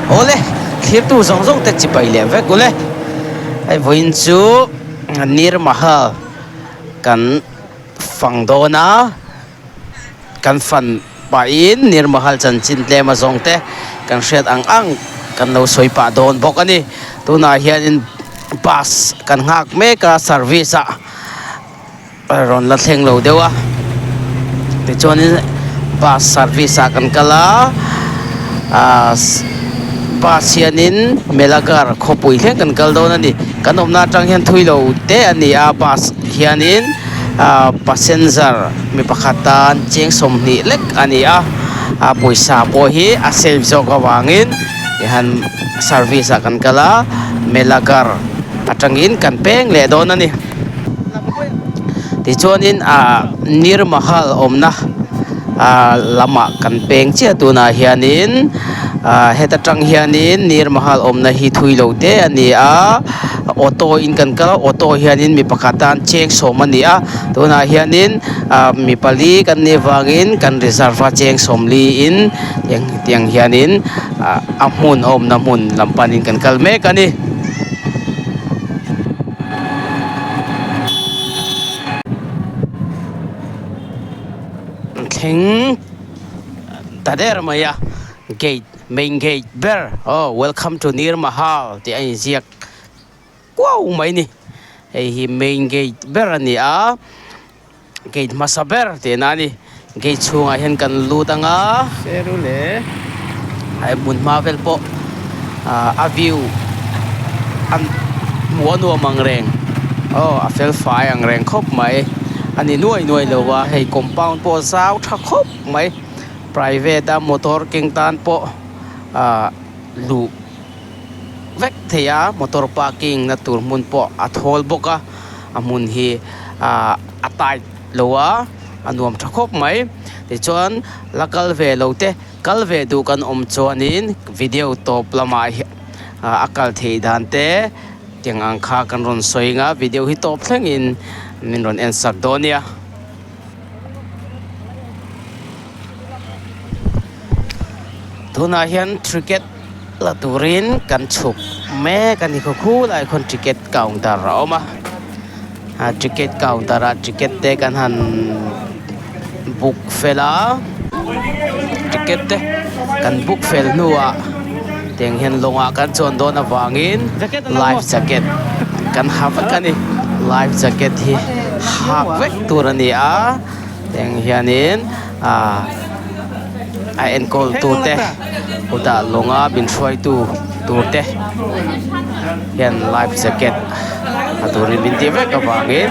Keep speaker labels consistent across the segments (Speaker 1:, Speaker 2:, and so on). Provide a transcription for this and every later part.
Speaker 1: Awle, thlirtu zawng zawng te chipai leh vek ule. Hei vawiin chu Nirmahal kan fang dawn a, kan fan pahin Nirmahal chanchin tlem a zawng te kan hriat ang ang kan lo sawi pah dawn bawk a ni. Tunah hianin bus kan nghak mek a service ah. Rawn la thleng lo deuh a, tichuanin bus service ah kan kal a, ahh bus hianin Melaghar khawpui thleng kan kal dawn a ni. Kan awmna atang hian thui lo te a ni a, bus hianin ahh passenger mi pakhat tan cheng 20 lek a ni a, a pawisa pawh hi a save zawk avangin tihian service ah kan kal a, Melaghar atangin kan peng leh dawn a ni. Tichuanin ah Nirmahal awmna ah lamah kan peng chiah tunah hianin ah heta tang hianin Nirmahal awmna hi thui lo te a ni a, auto in kan kal a auto hianin mi pakhat tan cheng 10 a ni a, tunah hianin ah mi pali kan nih vangin kan reserve a cheng 40 in tiang hianin ah a hmun a awmna hmun lam panin kan kal mek a ni. Thleng ta der mai a gate main gate ber aw welcome to Nirmahal tih a inziak kuau mai a ni hei hi main gate ber a ni a gate hmasa ber tihna a ni gate chhungah hian kan lut ang a hei hmun hma vel pawh ah a view a hmuh a nuam ang reng aw a fel fai ang reng khawp mai a ni nuai nuai lo a hei compound pawh zau tha khawp mai private a motor keng tan pawh ah luh vek thei a motor parking na tur hmun pawh a thawl bawk a a hmun hi ah a tight lo a a nuam tha khawp mai tichuan la kal ve lo te kal ve duh kan awm chuanin video tawp lamah hian a kal theih dan te tiang ang kha kan rawn sawi ang a video hi tawp thlengin min rawn en sak dawn nia. Tunah hian ticket la turin kan chhuk mek a ni khaw khulaiah khawn ticket counter a awm a a ticket counter ah ticket te kan han book fel a ticket te kan book fel hnuah tiang hian lawngah kan chuan dawn avangin life jacket kan ha vek a ni life jacket hi hak vek tur a ni a tiang hianin ah a enkawl tute kutah lawnga min hruaitu tur te hian life jacket ha turin min tih vek avangin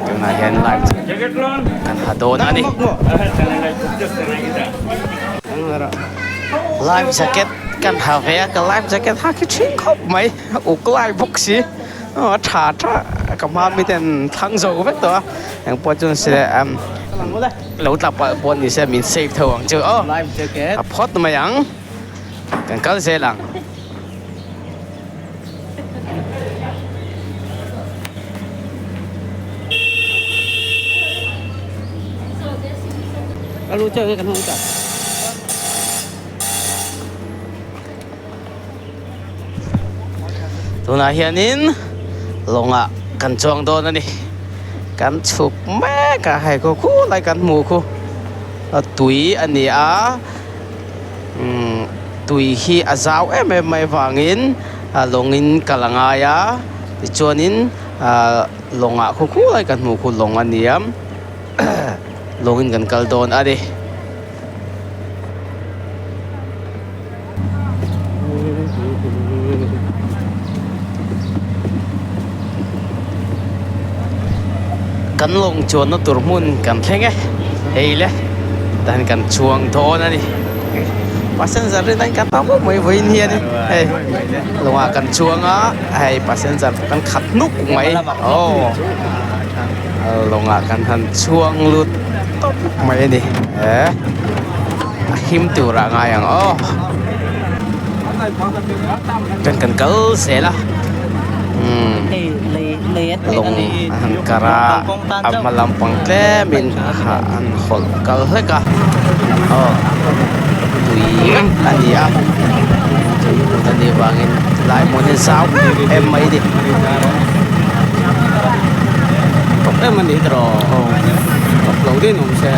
Speaker 1: tunah hian life jacket kan ha dawn a ni life jacket kan ha ve a ka life jacket hak hi thin khawp mai uk lai bawk si a tha tha ka hma miten thlang zo vek tawh a engpawh chu se lo tla palh pawh ni se min save tho ang chu aw a phawt mai ang kan kal zel ang. Tunah hianin lawngah kan chuang dawn a ni kan chhuk mek a hei khu khulai kan hmuh khu a tui a ni a umm tui hi a zau em em mai vangin a lawngin kal a ngai a tichuanin ah lawngah khu khulai kan hmuh khu lawng a ni a lawngin kan kal dawn a ni. Kan lawng chuanna tur hmun kan thleng e hei le tah hian kan chuang dawn a ni passenger rin an kan tam khawp mai vawiin hian in hei lawngah kan chuang a hei passenger pawh kan khat nuk mai aw lawngah kan han chuang lut tawp mai a ni e. A him tur ah ngai ang aw. Chuan kan kal zel a umm lawng a han kar a a hma lampang tlem in an hawlh kal hlek a aw tui vek a ni a. nih vangin tilai hmun hi zau em em mai a ni.
Speaker 2: Tawp em a ni tawh aw tawp lo deuhin awm se.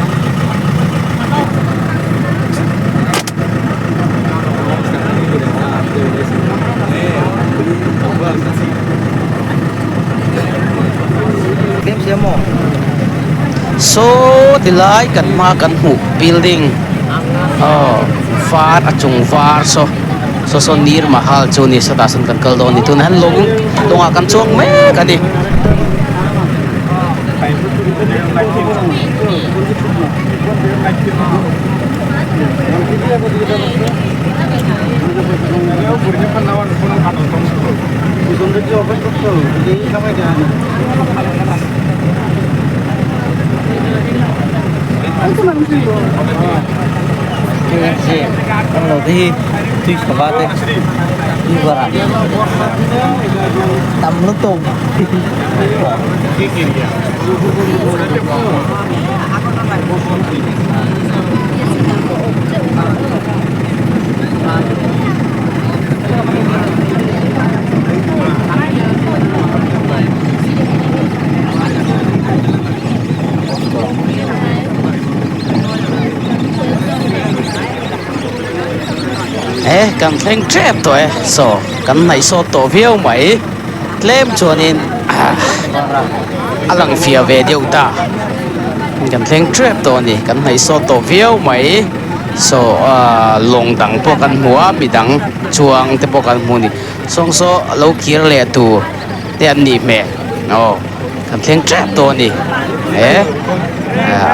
Speaker 1: Saw tilai kan hma kan hmuh building aw var a chung var saw saw saw nir mahal chu ni sawtah sawn kan kal dawn a ni tunah hian lawng lawngah kan chuang mek a ni. E kan thleng tep tawh e saw kan hnaih sawt tawh viau mai tlem chuanin a lang fiah ve deuh ta kan thleng tep tawh a ni kan hnaih sawt tawh viau mai saw ah lawng dang pawh kan hmu a midang chuang te pawh kan hmu a ni sawng saw lo kir leh tur te an nih hmel aw kan thleng tep tawh a ni e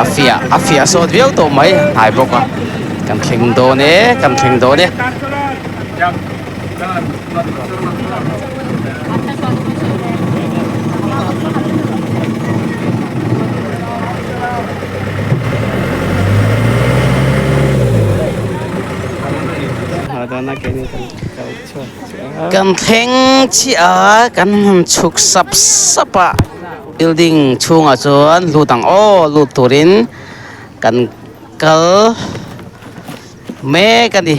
Speaker 1: a fiah a fiah sawt viau tawh mai hnai bawk a kan thleng dawn e kan thleng dawn e. Kan thleng chiah a kan han chhuk sap sap a building chhungah chuan lut ang aw lut turin kan kal mek a ni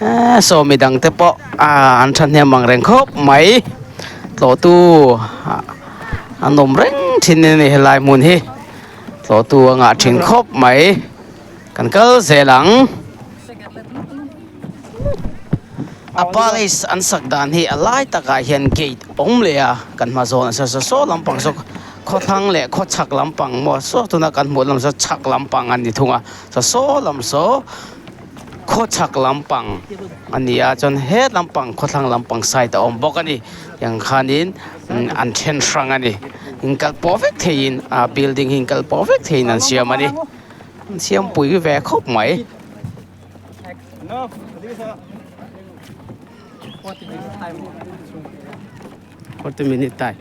Speaker 1: eee saw midang te pawh ah an thahnem ang reng khawp mai tlawhtu an awm reng thin a ni helai hmun hi tlawhtu a ngah thin khawp mai kan kal zel ang. A palace an sak dan hi a lai takah hian gate awm leh a kan hma zawn a saw saw lampang saw khawthlang leh khawchhak lampang maw saw tuna kan hmuh lam saw chhak lampang a ni thung a saw saw lam saw khawchhak lampang a ni a chuan he lampang khawthlang lampang side a awm bawk a ni tiang khanin an then hrang a ni inkal pawh vek theiin a building hi inkal pawh vek theiin an siam a ni an siam pui ve khawp mai. 40 minute time.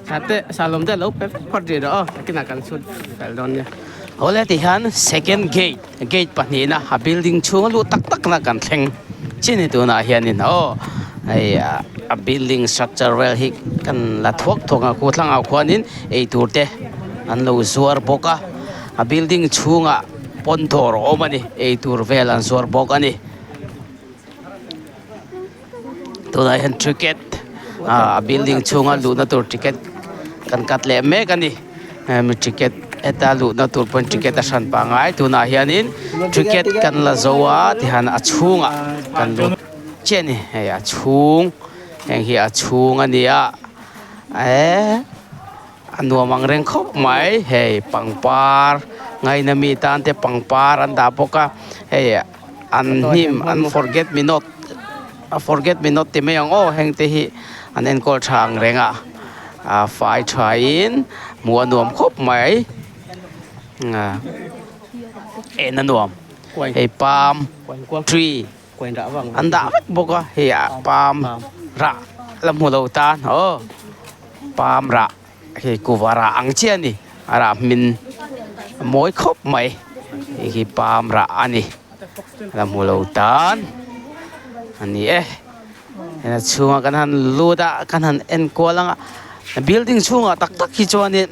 Speaker 1: Sate salom te lo pe vek phawt rih rawh aw takin ah kan chhut fel dawn nia. Awle tihian second gate gate pahnihna a building chhung a luh tak tak na kan thleng chin hi tunah hianin aw hei a building structure vel hi kan la thuak thuak ang khu thlangah khuanin eitur te an lo zuar bawk a a building chhungah pawn dawr a awm a ni eitur vel an zuar bawk a ni. Tunah hian ticket ah a building chhunga luhna tur ticket kan cut leh mek a ni hemi ticket heta luhna tur pawhin ticket a hran pangai tunah hianin ticket kan la zo a tihian a chhungah kan lut chiah a ni hei a chhung heng hi a chhung a ni a eee. A nuam ang reng khawp mai hei pangpar ngaina mi tan te pangpar an dah bawk a hei an hnim an forget me not a forget me not ti mai ang aw heng te hi an enkawl tha ang reng a a fai tha in hmuh a nuam khawp mai en a nuam hei palm tree an dah vek bawk a hei ah palm rah la hmu lo tan aw. Palm rah hei kuva rah ang chiah a ni a rah hmin a mawi khawp mai hei hi palm rah a ni la hmu lo tan. A ni e. Hena chhungah kan han lut a, kan han en kual ang a, building chhungah tak tak hi chuanin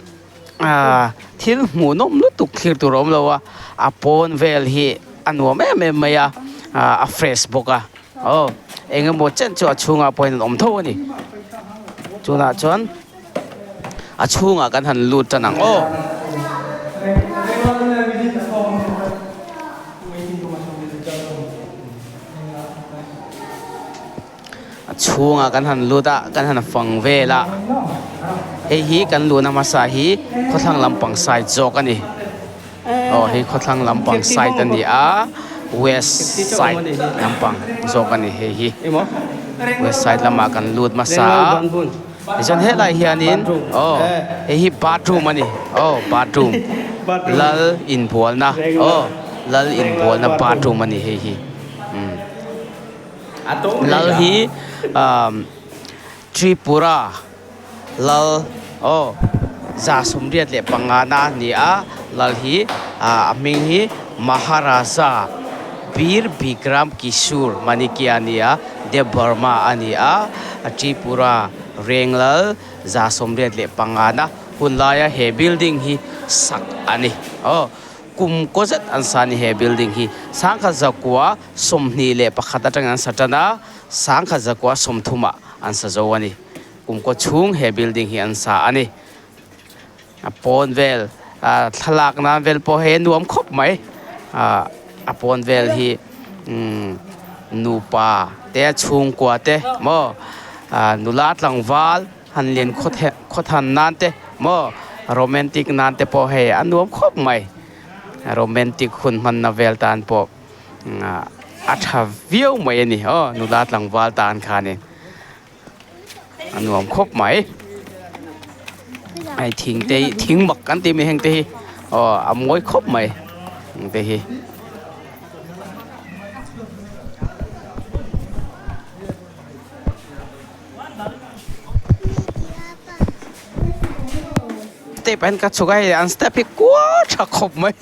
Speaker 1: ahh thil hmuhnawm lutuk thlir tur a awm lo a, a pawn vel hi a nuam em em mai a, ahh a fresh bawk a, aw eng emaw chen chu a chhungah pawhin an awm tho a ni. Tunah chuan a chhungah kan han lut tan ang aw. A chhungah kan han lut a kan han fang vel a hei hi kan luhna hmasa hi khawthlang lampang side zawk a ni aw hei khawthlang lampang side a ni a west side lampang zawk a ni hei hi west side lamah kan lut hmasa a tichuan helai hianin aw hei hi bathroom a ni aw bathroom lal inbualna aw lal inbualna bathroom a ni hei hi. Lal hi Tripura lal aw 185 na a ni a, lal hi a hming hi Maharaja Bir Bikram Kishore Manikya a ni a, Debbarma a ni a, Tripura reng lal 185 na hun laia he building hi sak a ni aw. Kum kaw zet an sa a ni he building hi. 1921 atangin an sa tan a, 1930 ah an sa zo a ni. Kum kaw chhung he building hi an sa a ni. A pawn vel ah thlalak nan vel pawh hei a nuam khawp mai. Ah a pawn vel hi umm nupa te chhungkua te maw ah nula tlangval Han lian khawthan nan te maw romantic nan te pawh hei a nuam khawp mai romantic hun hmanna vel tan pawh a tha viau mai a ni aw nula tlangval tan khanin a nuam khawp mai hei thing te hi thing mak kan tih mai heng te hi aw a mawi khawp mai heng te hi. Step ah hian ka chhuk a hei an step hi kual tha khawp mai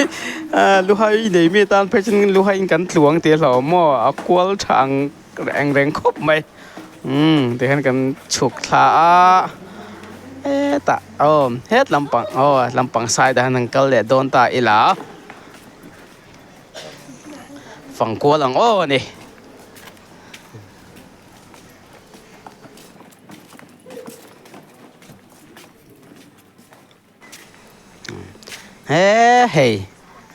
Speaker 1: ah luhai nei mi tan phei chuan luhai in kan tluang tih a hlauhawm maw a kual tha ang ang reng khawp mai umm tikhian kan chhuk thla a hetah aw het lampang aw lampang side ah hian an kal leh dawn ta ila fang kual ang aw a ni. He hei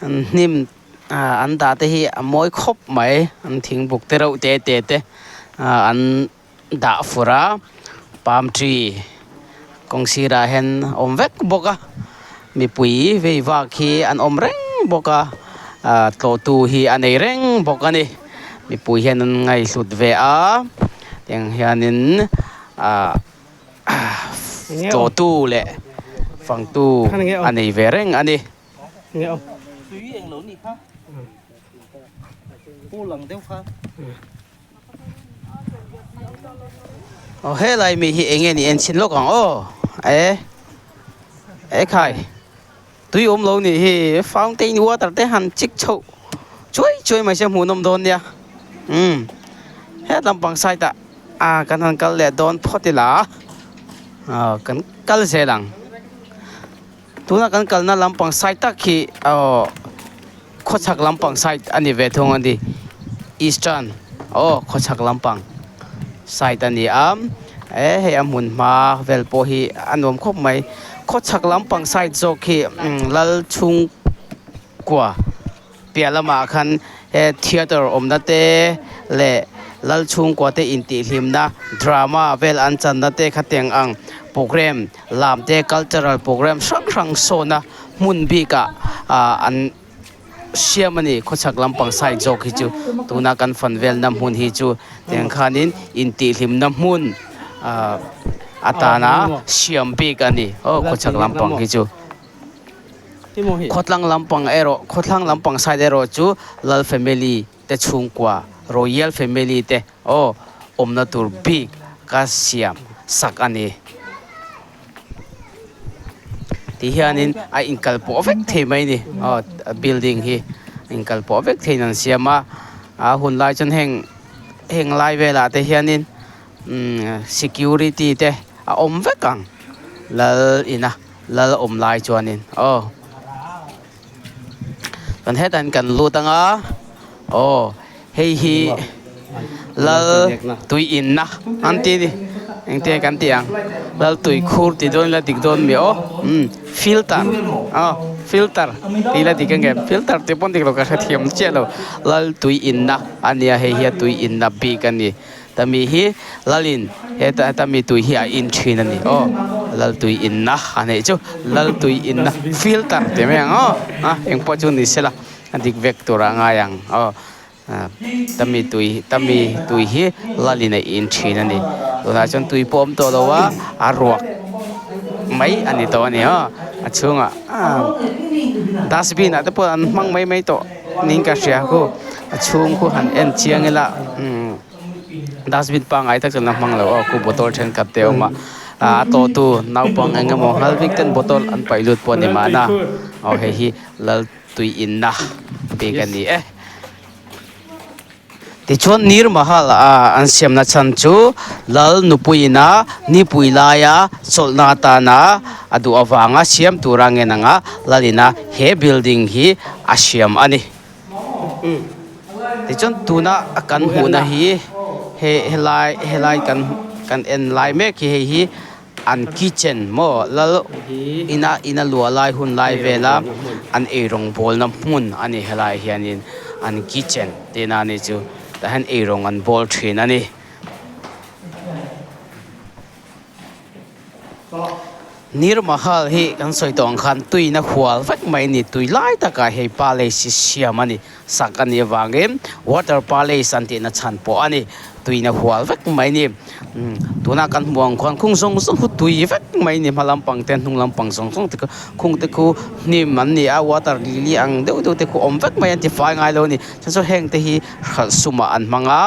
Speaker 1: an hnim ah an dah te hi a mawi khawp mai an thing buk te reuh te te te ah an dah fur a palm tree kawng sirah hian a awm vek bawk a mipui vei vak hi an awm reng bawk a ah tlawhtu hi a nei reng bawk a ni. Mipui hian an ngaihhlut ve a tiang hianin ah tlawhtu leh fangtu a nei ve reng a ni. Aw helai mi hi eng nge ni en chhin lawk ang aw e ekhai. Tui awm lo nih hi fountain water te han chik chhoh chuai chuai mai se hmuhnawm dawn nia umm het lampang side ah ah kan han kal leh dawn phawt ila ah kan kal zel ang tuna kan kalna lampang side tak hi aw khawchhak lampang side a ni ve thung a ni eastern aw khawchhak lampang side a ni a e hei a hmun hma vel pawh hi a nuam khawp mai khawchhak lampang side zawk hi lal chhungkua piah lamah khan he theatre awmna te leh lal chhungkua te intihhlimna drama vel an channa te khatiang ang programme lam te cultural programme hrang hrang sawna hmun bikah ah an siam a ni khawchhak lampang side zawk hi chu tuna kan fan velna hmun hi chu tiang khanin intihhlimna hmun ah atana siam bik a ni aw khawchhak lampang hi chu khawtlang lampang erawh khawthlang lampang side erawh chu lal family te chhungkua royal family te aw awmna tur bik ka siam sak a ni. Ti hianin a inkal pawh vek thei mai a ni aw building hi a inkal pawh vek theiin an siam a a hun lai chuan heng. heng lai velah te hianin umm security te a awm vek ang lal ina lal awm lai chuanin aw chuan hetah hian kan lut ang a aw hei hi lal tui inna an ti a ni engtin nge kan tih ang lal tui khur tih dawn ila dik dawn mi aw umm filter aw filter tih ila dik ang em filter tih pawn dik lo ka hrethiam chiah lo lal tui inna a nia hei hi a tui inna bik a ni. Tami hi Lalin heta tami tui hi a in thin a ni aw Lal tui inna a neih chu Lal tui inna filter tih mai ang aw a eng pawh chu ni sela a dik vek tur a ngai ang aw tami tui tami tui hi Lalin a in thin a ni tunah chuan tui pawh a awm tawh lo a a ruak mai a ni tawh a ni aw a chhungah dustbin ah te pawh an hmang mai mai tawh niin ka hria khu a chhung khu han en chiang ila umm dustbin pangngai tak chuan a hmang lo aw khu bottle thenkhat te a awm a ah a tawh tu naupang eng emaw nghal vek ten bottle an paih lut pawh a ni mahna aw hei hi lal tui inna bik a ni e. Tichuan Nirmahal a an siamna chhan chu Lal nupuiina nipui laia chawlhna atana a duh avanga siam tura ngen anga Lalina he building hi a siam a ni. Tichuan tuna kan hmuhna hi he helai helai kan kan en lai mek hi hei hi an kitchen maw Lal ina ina luah lai hun lai vela an eirawng bawlna hmun a ni helai hianin an kitchen tihna a ni chu tah hian eirawng an bawl thin a ni. Nirmahal hi kan sawi tawh ang khan tuina hual vek mai a ni tui lai takah hei palace hi siam a ni sak a nih avangin water palace an tihna chhan pawh a ni tuina hual vek mai a ni tuna kan hmuh ang khuan khung zawng zawng khu tui vek mai a ni hma lampang te hnung lampang zawng zawng te khu khung te khu hnim an ni a water lily ang deuh deuh te khu awm vek mai a an tifai ngai lo a ni chuan chu heng te hi hralh sumah an hmang a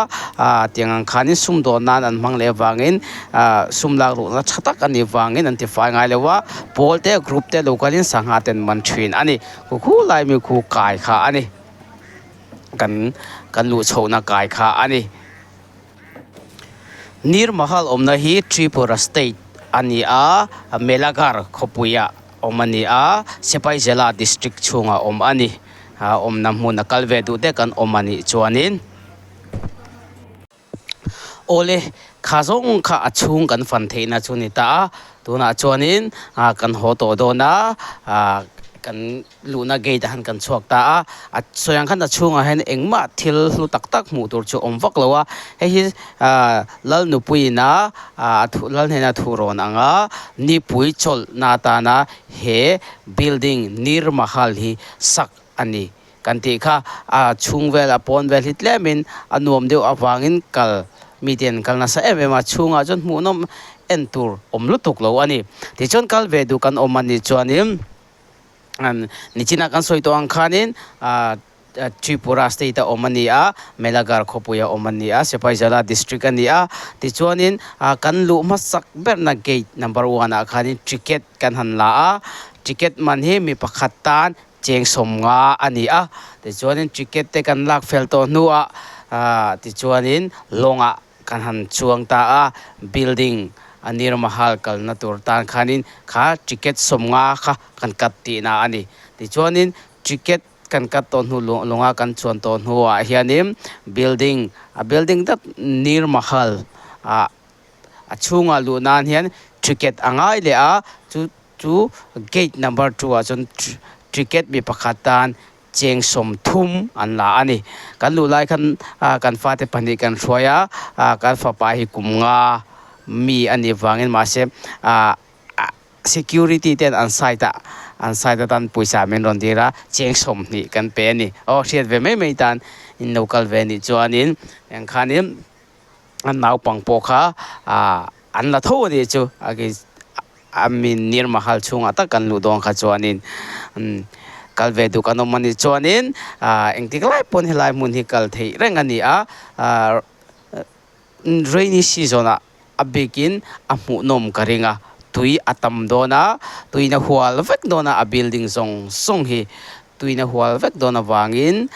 Speaker 1: ah tiang ang khanin sumdawn nan an hmang leh avangin ah sum lak luhna tha tak a nih vangin an tifai ngai lo a pawl te group te lo kalin sangha ten man thin a ni khu khu lai mi khu kai kha a ni kan kan luh chhohna kai kha a ni Nirmahal awmna hi Tripura state a ni a Melaghar khawpuiah awm a ni a Sipaizela district chhungah awm a ni a awmna hmun a kal ve duh te kan awm a nih chuanin. Awle, kha zawng kha a chhung kan fan theihna chu ni ta a, tunah chuanin ah kan haw tawh dawn a, ah kan luhna gate ah khan kan chhuak ta a, a sawi ang khan a chhungah hian engmah thil hlu tak tak hmuh tur chu a awm vak lo a, hei hi ah Lal nupuiin a ah Lal hnena thu rawn ang a, nipui chawlhna atana he building Nirmahal hi sak a ni. Kan tih kha a chhung vel a pawn vel hi tlemin a nuam deuh avangin kal mite an kal nasa em em a, chhungah chuan hmuhnawm en tur awm lutuk lo a ni. Tichuan kal ve duh kan awm a nih chuanin nichina kan sawi tawh ang khanin ah Tripura state a awm a ni a, Melaghar khawpui a awm a ni a, Sepahijala district a ni a. Tichuanin kan luh hmasak berna gate number one ah khanin ticket kan han la a, ticket man hi mi pakhat tan Cheng sawmnga a ni a, tichuanin ticket te kan lak fel tawh hnuah ah tichuanin lawngah kan han chuang ta a, building a Nirmahal kalna tur tan khanin kha ticket sawmnga kha kan cut tihna a ni. Tichuanin ticket kan cut tawh hnu lawnga kan chuan tawh hnuah hianin building a building tak Nirmahal ah a chhungah luh nan hian ticket a ngai leh a chu Chu gate number 2 ah chuan ticket mi pakhat tan cheng 30 an la a ni. Kan luh lai khan kan fate pahnih kan hruai a, kan fapa hi kum nga mi a nih vangin mahse security ten an side ah an side atan pawisa min rawn dir a, cheng 20 kan pe a ni. Aw hriat ve mai mai tan in lo kal ve nih chuanin eng khanin an naupang pawh kha an la tho a nih chu a min Nirmahal chhungah tak kan luh dawn kha chuanin kal ve duh kan awm a nih chuanin engtik lai pawn helai hmun hi kal theih reng a ni a rainy season ah a bikin a hmuhnawm ka ring a tui a tam dawn a tuina hual vek dawn a a building zawng zawng hi tuina hual vek dawn avangin.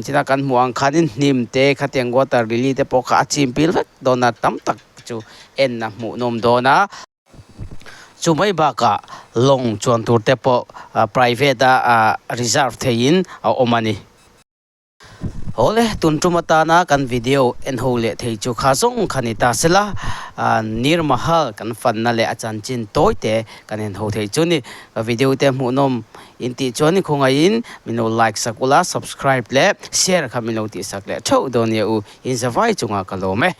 Speaker 1: china kan hmuh ang khanin hnim te khatiang water lily te pawh kha a chim pil vek dawn a tam tak chu en a hmuhnawm dawn a. Chu mai bakah lawng chuan tur te pawh private a ah reserve theihin a awm a ni. Awle tun tum atana kan video en ho leh thei chu kha zawng kha ni ta sela Nirmahal kan fanna leh a chanchin tawi te kan en ho thei chu ni. Ka video te hmuhnawm in tih chuan i khawngaihin min lo like sak ula subscribe leh share kha min lo tihsak leh theuh dawn nia u. Inzavai chungah ka lawm e.